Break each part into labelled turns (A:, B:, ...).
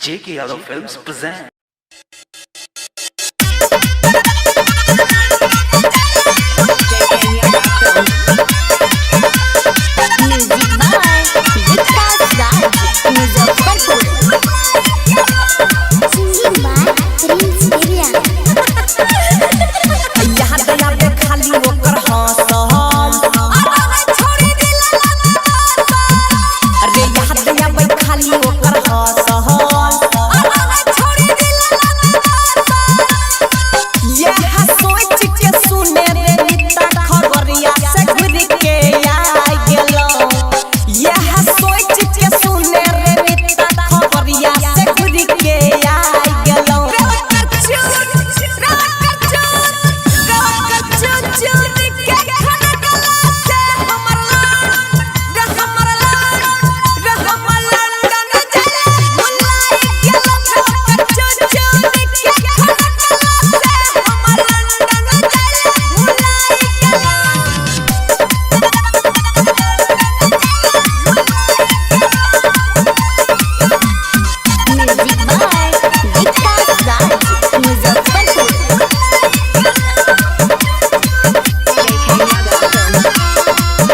A: JK Yadav Films present.
B: JK Yadav Films.
C: Music by Vikas Raj, Muzaffarpur. Singing by Prince Arya.
D: याद आवे खाली ओकर हंसल। अरे याद आवे खाली ओकर हंसल। यह सोच के सुने रे नीता खबरिया से घुर के आ गेलो। यह सोच के सुने रे नीता खबरिया से घुर के आ गेलो।
C: Music by Vikas Raj, Muzaffarpur.
B: JK Yadav Films.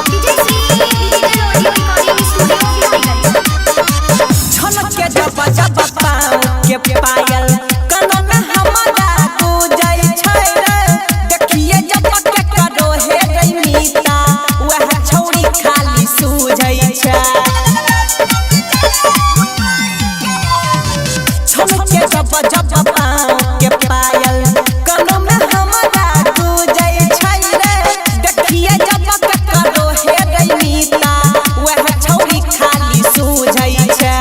C: DJ Sri Digital Audio Recording Studio, Pipaliganj.
D: छन के जब जब पाँव के पायल कनन हमारा गुजै छै रे। देखिए जब के करो हे रे मीता वह छौरी खाली सूझै छै। छन के जब जब पाँव के पायल कनन हमारा गुजै छै रे। देखिए जब के करो हे रे मीता वह छौरी खाली सूझै छै।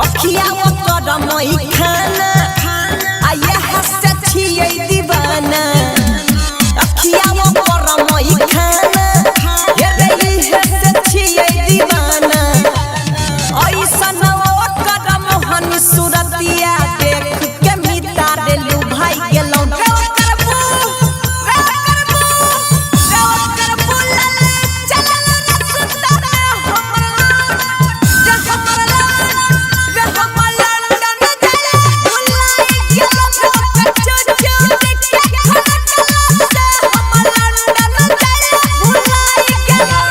D: अखिया ओकर मई खाना आ यह से छियै दीवाना। अखिया ओकर मई खाना हे रे इहे से छियै दीवाना। ऐसन ओकर मोहन सुरतिया देख के मिता देलू भाई गेलौ। रे ओकर मुँह, रे ओकर मुँह, रे ओकर मुँह लल चलल रस्ता रे हमर लाल, रे हमर लाल, रे हमर लंदन जाय भुलाइ गेलौ। रे ओकर चोचोरी के खनकला से हमर लंदन जाय भुलाइ गेलौ।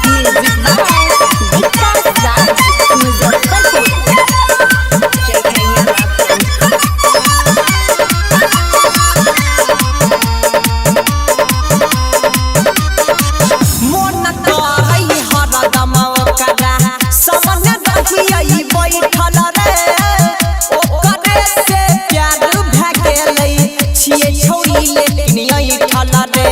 C: Music by Vikas Raj, Muzaffarpur.
B: JK Yadav Films.
D: मोन कहै हरदम ओकरा समन रहियै बैठल रे। ओकरे से प्यार भए गेलै छियै छौरी लेकिन ऐठल रे।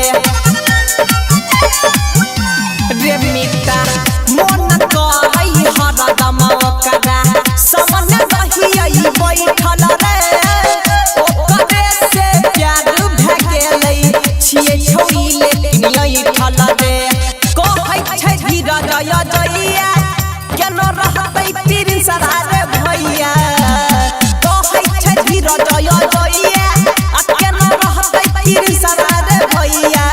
D: रे मिता मोन कहै हरदम ओकरा समन रहियै बैठल रे। ओकरे से प्यार भए गेलै छियै छौरी लेकिन ऐठल रे। कहै छै धीरज जइया केना रहतै प्रिंस रे भैया। कहै छै धीरज जइया आ केना रहतै प्रिंस रे भैया।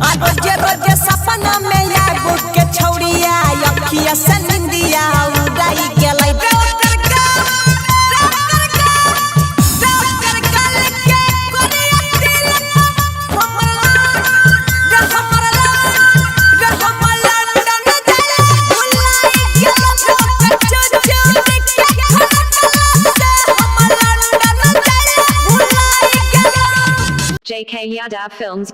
D: आ रोजे रोजे सपना में आगू के छौड़िया अखिया से निंदिया उड़ाई गेलै। रे ओकर गाल, रे ओकर गाल, रे ओकर गाल के कोरिया दिल हमर लाल, रे हमर लाल, रे हमर लंदन जाय भुलाइ गेलौ। रे ओकर चोचोरी के खनकला से हमर लंदन जाय भुलाइ गेलौ।
B: JK Yadav Films.